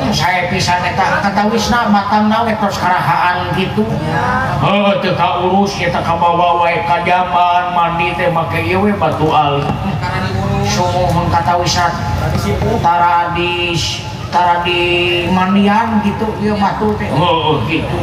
Saya pisan eta katawisna batangna we tos karahaan kitu. Heuh teu kaurus eta kabawa wae ka jamban mandi teh make ieu we batu ali. Sumuhun katawisna tara di mandian gitu ieu batu teh. Heuh kitu.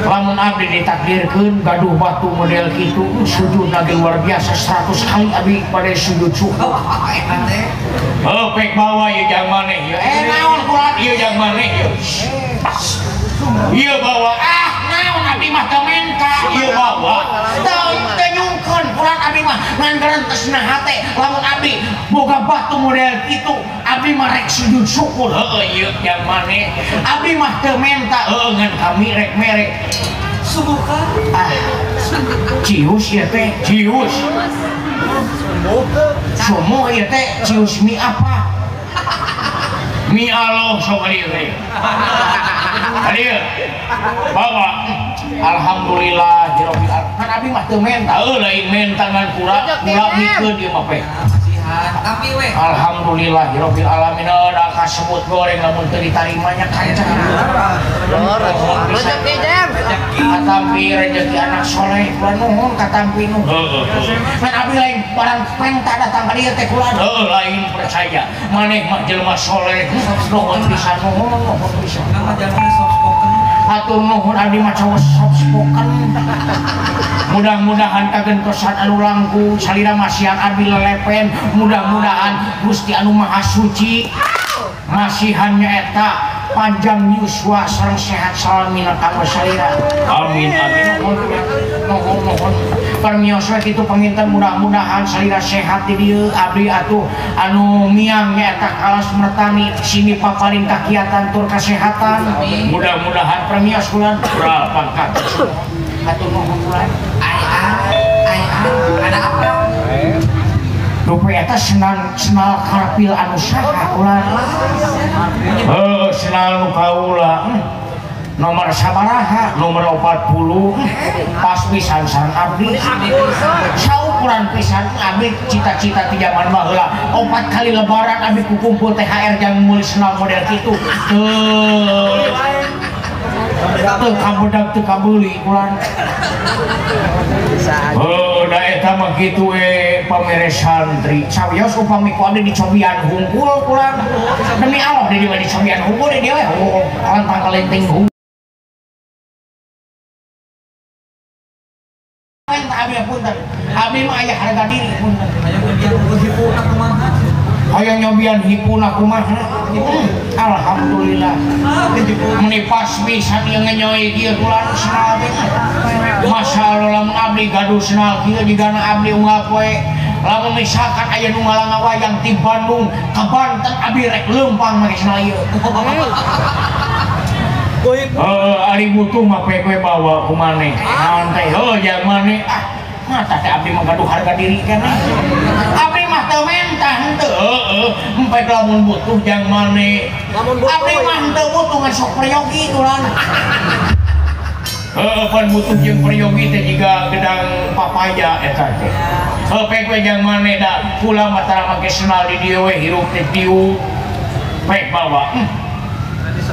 Lamun abdi ditakdirkeun gaduh batu model kitu sujud lagi luar biasa 100 kali abdi pada sujud syukur. Heuh pek bawa ieu jang maneh ieu. Naon kulan ieu jang maneh ieu. Ieu bawa ah naon abdi mah teu menta ieu bawa. Teu nyungkeun kulan abdi mah ngan garentesna hate lamun abdi boga batu model kitu abdi mah rek sujud syukur. Heuh ieu jang maneh. Abdi mah teu menta heuh ngan kami rek merek. Subuhkan. Ah. Cius ieu teh, cius. Sumuh ieu teh cius mi apa? Mi aloh sok ieu teh. Ieu. Bawa. Alhamdulillah rabbil alamin. Kan abdi mah teu menta, heuh lain menta ngan kula mikeun ieu mah pe. Tapi we. Alhamdulillah rabbil alamin da kasebut goreng lamun teu ditarimanya kaca. Rezeki jam. Katampi rezeki anak soleh kula nuhun katampi nuhun. Heeh. Ngan abdi lain barang penta datang ka dieu teh kula. Heuh lain percaya. Maneh mah jelema soleh nuhun pisan nuhun nuhun pisan. Nama jelema soft spoken. Hatur nuhun abdi mah cowok soft spoken. Mudah-mudahan kagentosan anu langkung salira masihan abdi lelepen. Mudah-mudahan Gusti anu Maha Suci masihannya eta panjang yuswa sareng sehat salamina kanggo salira. Amin amin. Nuhun nuhun. Permios we kitu panginten mudah-mudahan salira sehat di dieu abdi atuh anu miang nyaeta kalas mertani sini paparin kakiatan tur kasehatan. Mudah-mudahan permios bulan berapa pangkat. Hatur nuhun bulan. Ai ai ada apa? Rupi eta senal karpil anu saha ulah. Heuh senal nu kaula. Nomor sabaraha? Nomor 40. Pas pisan sareng abdi. Saukuran pisan abdi cita-cita ti jaman baheula. 4 kali lebaran abdi kukumpul THR jang meuli senal model kitu. Teu teu kabedag teu kabeuli ulah. Heuh da eta mah kitu we pamere santri. Sawios upami ku abdi dicobian hungkul ulah. Demi Allah di dieu dicobian hungkul di dieu we kalentang kalenting hungkul. Abdi punten. Abdi mah aya harga diri punten. Hayang nyobian hipuna kumaha. Alhamdulillah. Meni pas pisan ieu ngenyoy kieu kula senal teh. Masalah lamun abdi gaduh senal kieu jigana abdi unggal poe. Lamun misalkan aya nu ngalang-ngawayang ti Bandung ka Banten abdi rek leumpang make senal ieu. Heeh, ari butuh mah poe bawa ku maneh. Naon teh? Heuh jang maneh. Ah, mata teh abdi mah gaduh harga diri keneh. Abdi mah teu mentah henteu. Heeh, empe lamun butuh jang maneh. Abdi mah henteu butuh ngan sok peryogi tulan. Heeh, pan butuh jeung peryogi teh jiga gedang papaya eta teh. Heuh pek we jang maneh da kula mah tara make senal di dieu we hirup teh diu. Pek bawa.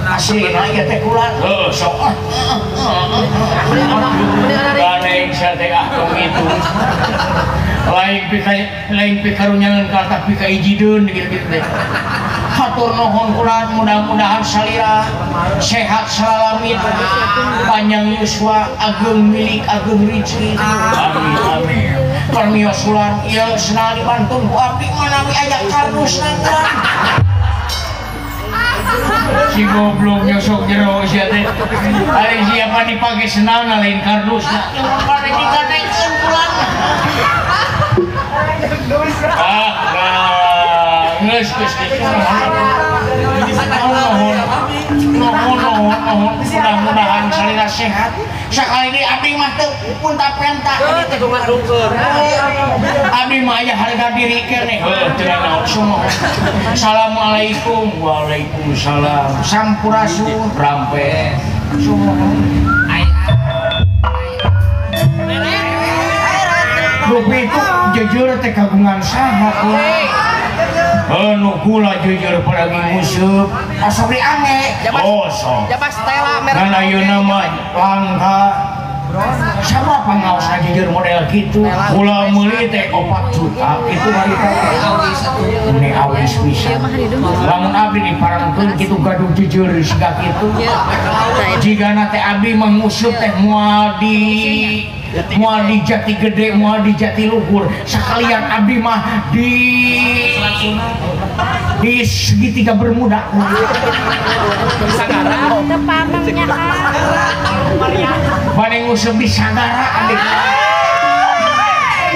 Aslina ieu teh kula. Heuh sok. Ganeng sia teh ah tong kitu. Lain pikarunyangan ka tapi ka ijideun gitu-gitu teh. Hatur nuhun kula mudah-mudahan salira sehat salalamin panjang yuswa ageng milik ageng rezeki. Amin amin. Permios kula ieu senal dibantun ku abdi manawi aya kardusna kula. Si goblok nyosok jero sia teh. Ari siapa dipake senalna lain kardusna. Bade digadekeun kula. Ah, geus geus geus. Nuhun nuhun nuhun. Mudah-mudahan salira sehat. Sakali deui abdi mah teu punta-penta. Abdi mah aya harga diri keneh. Heuh teu naon sumuhun. Assalamualaikum. Waalaikumsalam. Sampurasun. Rampes. Sumuhun. Rupi itu jujur teh kagungan saha kula. Nu kula jujur pada nguseup. Osok diange. Osok. Jabas tela merek. Ngan ayeuna mah langka. Sama pangaos jujur model kitu. Kula meuli teh 4 juta kitu harita. Ini awis pisan. Lamun abdi diparengkeun kitu gaduh jujur siga kitu. Jigana teh abdi mah nguseup teh moal di jati gede, moal di jati luhur. Sekalian abdi mah di segitiga bermuda. Sagara. Bade nguseup di sagara abdi.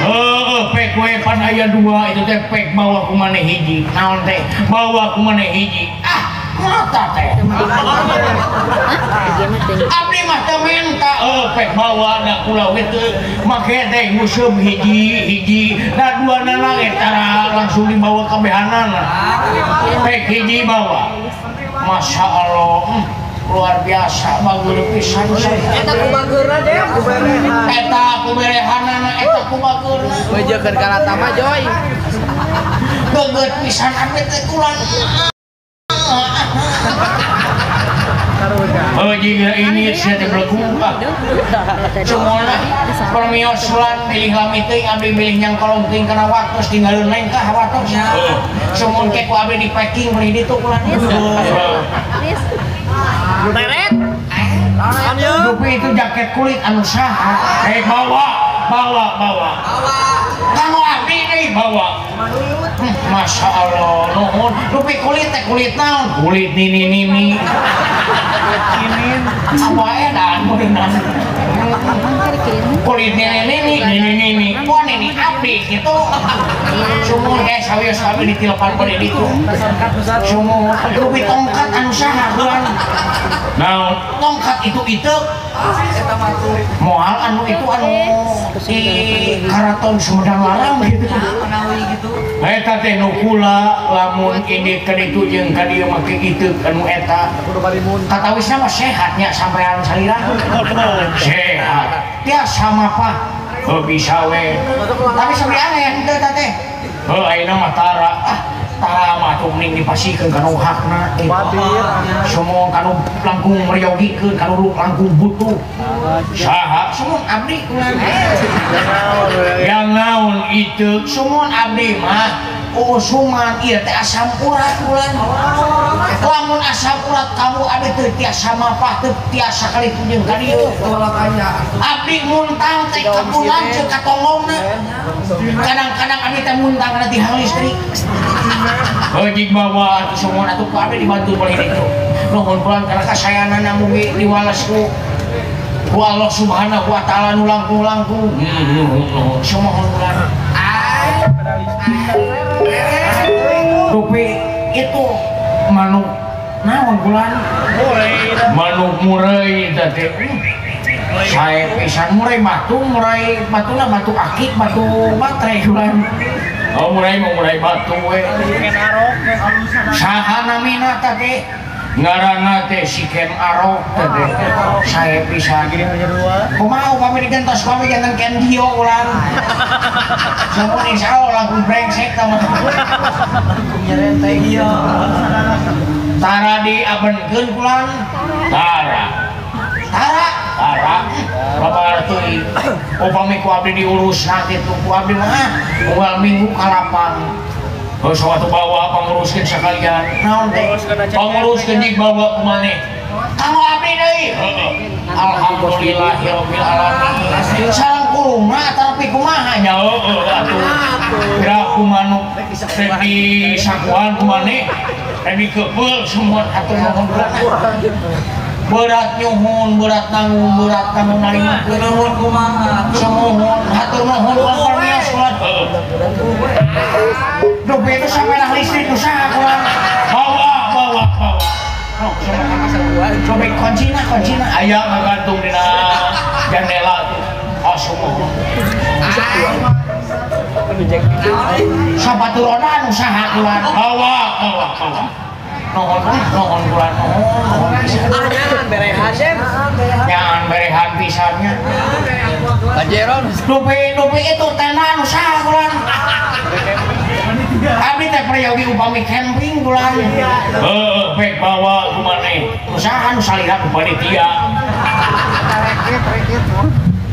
Heeh, pek we pan aya 2 itu teh pek bawa ku maneh hiji. Naon teh? Bawa ku maneh hiji. Ah, mata teh. Abdi mah teu minta pek bawa da kula we teu make teh nguseup hiji-hiji da duanana ge tara langsung dibawa kabehanana. Pek hiji bawa. Masya Allah, luar biasa bagus pisan. Eta kubageurna deh, eta kuberehanana, eta kubageurna. Mejekeun ka mah joy. Geget pisan abdi teh kulan. Oh jika ini saya terbelakang semua permios lan pilih lami teuing abdi milih nyangkolong teuing kana waktu tinggalin lengkah waktu semua ke ku abdi di packing beli ditu kulan. Teret. Dupi itu jaket kulit anu saha? Bawa, bawa, bawa. Kamu abdi deui bawa. Masya Allah, nuhun. Dupi kulit teh kulit naon? Kulit nini nini. Apa edan meureunna? Kulit nini nini nini nini. Wah nini abdi kitu. Sumur ge sawios abdi ditilepan pada ditu. Sumur dupi tongkat anu saha bulan? Naon? Tongkat itu itu moal anu itu anu di Karaton Sumedang Larang gitu. Eta teh nu kula lamun ini ka ditu jeung ka dieu make kitu anu eta. Katawisna mah sehatnya sampean salira. Sehat. Tiasa mah heuh bisa we. Tapi sampe aneh henteu teh. Heuh ayeuna mah tara. Ah, tara mah atuh mending dipasihkeun kana hakna kitu. Sumong kanu langkung meryogikeun kanu langkung butuh. Saha sumong abdi kulan. Yang naon itu sumon abdi mah usuman ieu teh asam urat kulan. Lamun asam urat kamu abdi teu tiasa mapah teu tiasa kali jeung ka dieu. Abdi muntang teh kabulan jeung katonggongna. Kadang-kadang abdi teh muntang kana tihang listrik. Heuh bawa atuh sumon atuh ku abdi dibantu boleh ditu. Nuhun pulang kana kasayanana mugi diwales ku Allah Subhanahu wa taala nu langkung-langkung. Sumon bulan. Rupi itu manuk naon bulan? Manuk murai tadi. Saya pisan murai batu, murai batuna batu akik, batu baterai bulan. Oh murai mau murai batu we. Saha namina tadi? Ngaranna teh si Ken Arok teh. Saya pisan. Kumaha upami digentos upami janten Ken Dio ulang. Sampun insyaallah langkung brengsek tah mah. Tara diabenkeun kulan. Tara. Tara, tara. Babar teuing. Upami ku abdi diurusna kitu ku abdi mah unggal minggu ka lapang. Oh, suatu bawa panguruskeun sakalian. Naon teh? Panguruskeun jeung bawa ku maneh. Kanggo abdi deui. Heeh. Alhamdulillahirabbil alamin. Sareng kurungna tapi kumaha nya heueuh atuh. Geura ku manuk teh di sakuan ku maneh. Teh dikepeul semua atuh nuhun berat nyuhun, berat tanggung, berat tanggung narimakeun. Nuhun kumaha? Sumuhun, hatur nuhun parmios ulah. Dupi itu sampai listrik usaha kurang. Bawa, bawa, bawa. Coba kuncina, kuncina. Aya ngagantung dina jendela tuh. Oh, sumuhun. Sapatu roda anu saha kulan. Bawa, bawa, bawa. Nuhun, nuhun kulan, nuhun, nuhun pisan. Nyangan berehan, nyangan berehan pisannya. Pajeron. Dupi, dupi itu tenda anu saha kulan. Abdi teh peryogi upami camping bulan. Heeh, pek bawa ku maneh. Usaha nu salira ku panitia.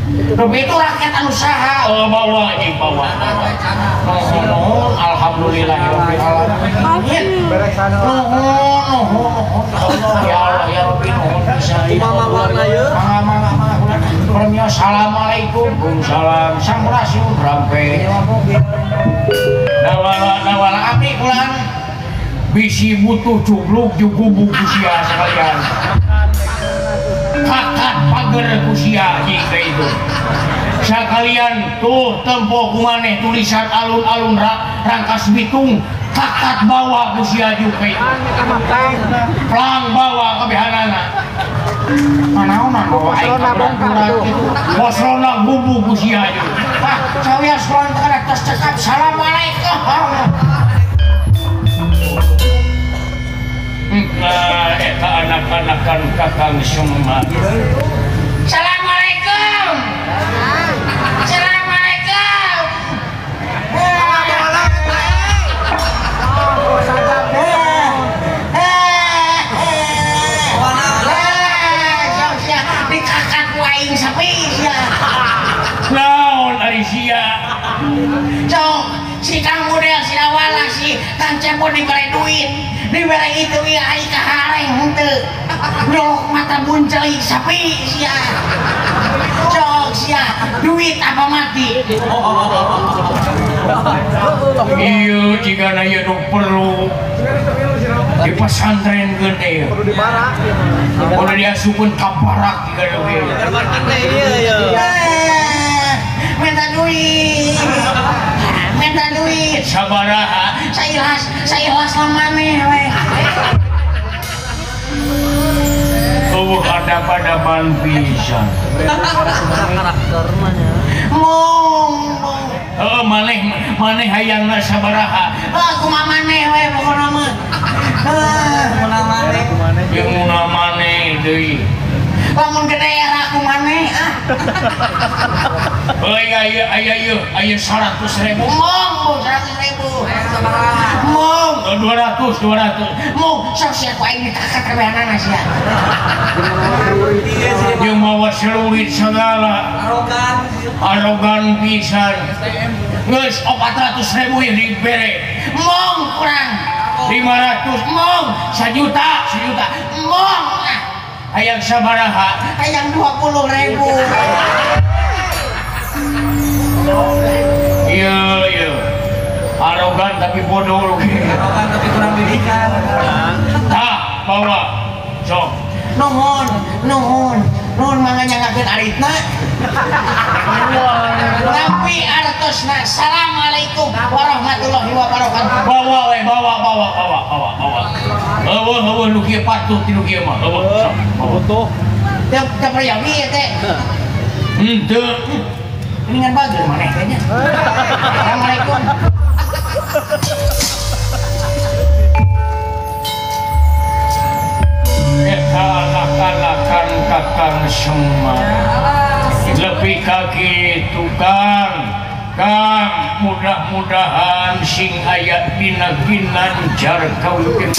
Tapi itu rakyat anu saha? Oh, bawa anjing bawa. Nuhun, alhamdulillahirabbil alamin. Nuhun, nuhun, nuhun. Ya Allah ya Rabbi nuhun pisan. Kumaha warna ieu? Mangga mangga mangga. Assalamualaikum. Salam sampurasun rampe. Nawala nawala abdi ulang bisi butuh cubluk jugubuk ku sia sekalian. Kakat pager ku sia jika itu. Sekalian tuh tempo kumaneh tulisan alun-alun Rangkas Bitung kakat bawa ku sia juga itu. Plang bawa kabehanana. Manaonan bawa aing ka Posrona gubuk ku sia juga. Ah, sawias pulang teh tos cekap. Assalamualaikum. Nah, eta anak-anakan kakang Semar. Assalamualaikum. Assalamualaikum. Dikakat ku aing sapi sia. Naon ari sia? Cok, si Kang Model si Awala si Kang Cepot dibere duit. Dibere itu ieu aing kahareng henteu. Nyolok mata bunceli sapi sia. Cok sia, duit apa mati? Iya, jigana ieu nu perlu di pesantren gede. Perlu dibarak. Kudu diasupkeun ka barak jigana ge. Minta duit. Minta duit. Sabaraha? Saikhlas lamaneh we. Eueuh adab-adaban pisan. Karakter mah nya. Mong. Heuh maneh maneh hayangna sabaraha? Ah kumaha maneh we pokona mah. Heuh, kumaha maneh. Jeung kumaha maneh deui. Lamun gede era ku maneh ah. Euy aya aya ieu aya 100.000. Mong 100.000. Mong 200 200. Mong sok sia ku aing dikakat kabehanana sia. Jeung mawa selurit sagala. Arogan. Arogan pisan. Geus 400.000 ieu dibere. Mong kurang 500 mong 1 juta 1 juta. Mong ah. Hayang sabaraha? Hayang 20.000. Iya iya. Arogan tapi bodoh. Arogan tapi kurang didikan. Tah, bawa. Sok. Nuhun, nuhun. Nuhun mangga nyangakeun aritna. Tapi artosna. Assalamualaikum warahmatullahi wabarakatuh. Bawa we, bawa bawa bawa bawa bawa. Eueuh eueuh nu kieu patuh ti nu kieu mah. Eueuh sok. Butuh. Teu teu peryogi ieu teh. Henteu. Mendingan bager maneh teh nya. Assalamualaikum. Eta anak-anakan kakang Semar. Lebih kaki tukang. Kang mudah-mudahan sing aya dina ginanjar kawujud.